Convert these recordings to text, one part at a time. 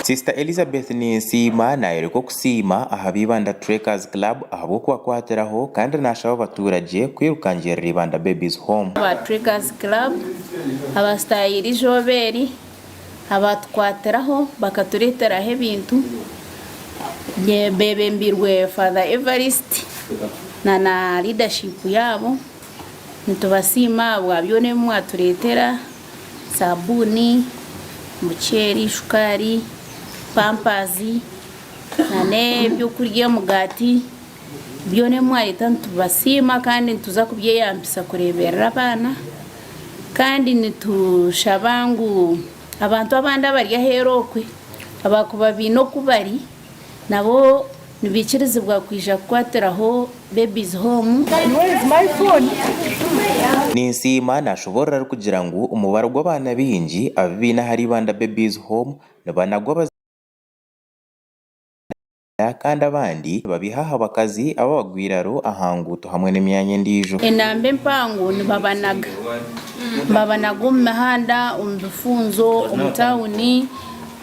Sister Elizabeth Ninsiima nayoreka okusiima aha b'Ibanda Trekkers Club ahabw'okubakwatiraho kandi nashaba abaturagye kwirukangirira Ibanda Babies Home. Aba Trekkers Club abasitayire eizooba eri abatukwatiraho bakatureeteraho ebintu bebembirwe Father Evarist na na leadership yaabo nitubasiima ahabwa byona ebi mwatureetera. Saabuuni, omuceeri, shukaari, pampazi n'ebyokurya omugaati byona ebi mwareeta nitubasiima kandi nituza kubyeyambisa kureeberera abaana kandi nitushaba ngu abantu abandi abari aheeru okwe abakuba baine oku bari Nabo nibaikirizibwa kwija kukwatiraho Babies Home. Ninsiima nashoborora arikugira ngu omubaro gw'abaana baingi abu baine ahari Ibanda Babies Home nibanagwa abazaire kandi abandi nibabaiha aha bakazi ababagwa eiraro aha nguuto hamwe n'emyanya endiijo. Enamba empango nibabanaga. Nibabanaga omu mihanda, omu bifunzo, omu tauni,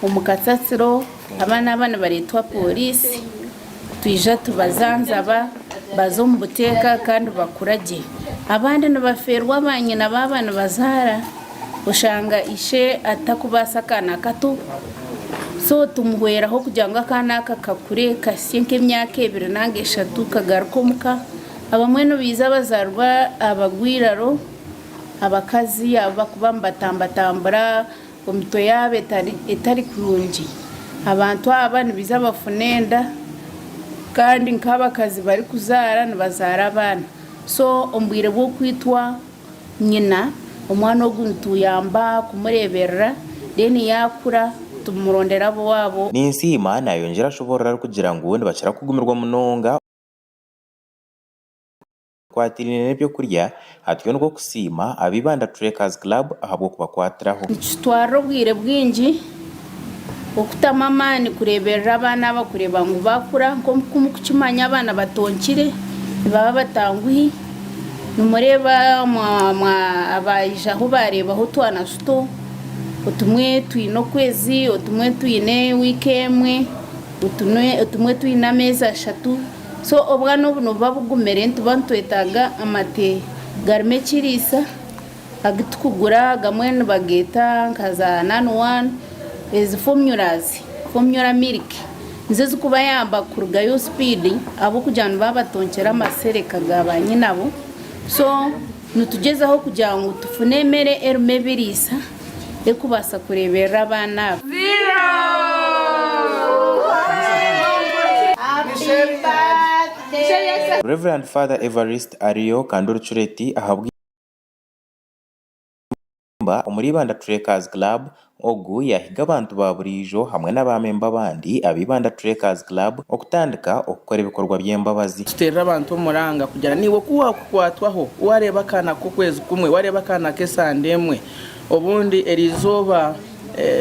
omu kasasiro. Abaana aba nibareetwa pooriisi twija tubazanzaba baza omu buteeka kandi bakura gye. Abandi nibafeerwa baanyina baaba nibazaara oshanga ishe atakubaasa akaana kato so tumuhweraho kugira ngu akaana aka kakure kahitsye nk'emyaka ebiri nari eshatu kagaruke omuka. Abamwe nibaija bazaarwa abagwiraro, abakazi abu barikuba nibatambatambura. Omitwe yaabo etari kurungi. Abantu aba nibaija bafuna enda kandi nk'abakazi barikuzaara nibazaara abaana. So omu bwire bw'okwitwa nyina, omwana ogu nituyamba kumureeberera then yaakura tumurondera ab'owaabo. Ninsiima nayongyera ashoboorora arikugira ngu nibakira kugumirwa munonga. Bikwatiraine n'eby'okurya, atyo nikwo kusiima aba Ibanda Trekkers Club ahabw'okubakwatiraho. Nikitwarira obwire bwingi okutamu amaani kureeberera abaana aba kureeba ngu baakura. Nk'oku murikukimanya abaana batonkire nibaba batanguhi. Nimureeba abaijaho baareebaho otwana tuto, otumwe twine okwezi, otumwe twine wiiki emwe, otumwe twine ameezi ashatu. So obwana obu nibuba bugumire nituba nitwetaaga amate garimu ekiriisa agu tukugura agamwe nibageeta nka za nani wani ezi formulas, formula milk nizo ezikubayamba kurugayo speed ahabw'okugira ngu nibaba batonkire amasereka ga banyinabo so nitugyezaho kugira ngu tufune emere erimu ebiriisa erikubaasa kureeberera abaana aba. Rev. Father Evarist Ario kandi Orucureti ahabw'eihamba omuri Ibanda Trekkers Club ogu yaahiga abantu ba buriijo hamwe n'abaamemba abandi aba Ibanda Trekkers Club okutandika okukora ebikorwa by'embabazi. Tuteerera abantu omuranga kugira naiwe ku waakukwatwaho waareeba akaana k'okwezi kumwe, waareeba akaana k'esande emwe, obundi eriizooba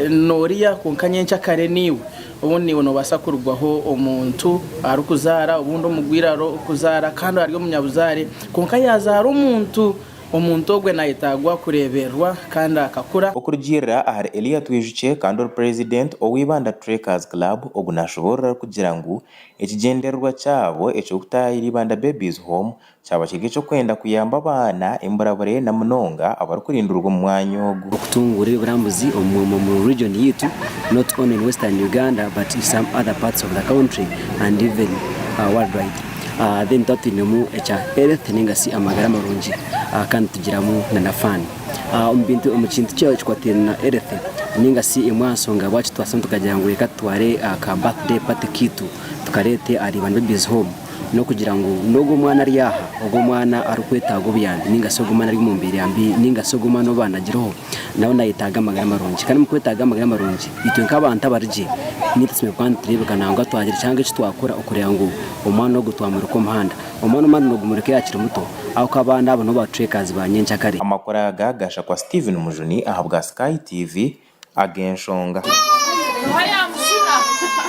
nooriya kwonka nyenkyakare niiwe, obundi naiwe noobaasa kurugwaho omuntu arikuzaara, obundi omugwiraro orikuzaara kandi ari omunyabuzaare kwonka yaazaara omuntu. Omuntu ogwe nayetaagwa kureebererwa kandi akakura. Okurugiirira ahari Elia Twijukye kandi ori Purezidenti owa Ibanda Trekkers Club, ogu nashoboorora arikugira ngu ekigyendererwa kyabo eky'okutaahirira Ibanda Babies Home kyaba kiri eky'okwenda kuyamba abaana emburabure na munonga abarikurindirwa omu mwanya ogu. Okutunguura eby'oburambuzi omu region yaitu not only in western Uganda but in some other parts of the country and even worldwide. Then twaba twinemu ekya health ninga shi amagara marungi kandi tugiramu na na fun. Omu bintu omu kintu ekikwataine na health ninga shi emwe aha nshonga ahabwaki twasharamu tukagira ngu reka tutware ka birthday party kaitu tukareete ahari Ibanda Babies Home n'okugira ngu n'ogu omwana ari aha, ogu omwana arikwetaaga obuyambi ninga shi ogu omwana ari omu mbeera mbi ninga shi ogu omwana ou baanagireho nawe nayetaaga amagara marungi. Kandi omu kwetaaga amagara marungi, itwe nk'abantu abari gye, naitwe tusemeriire kuba nitureebeka nangwa twagira kyanga eki twakora okureeba ngu omwana ogu twamurika omuhanda. Omwana omuhanda nogumurika yaakiri muto, ahabw'okuba abaana abo nibo batucwekaazi ba nyenkyakare. Amakuru aga gashakwa Steven Mujuni ahabwa Sky TV ag'enshonga.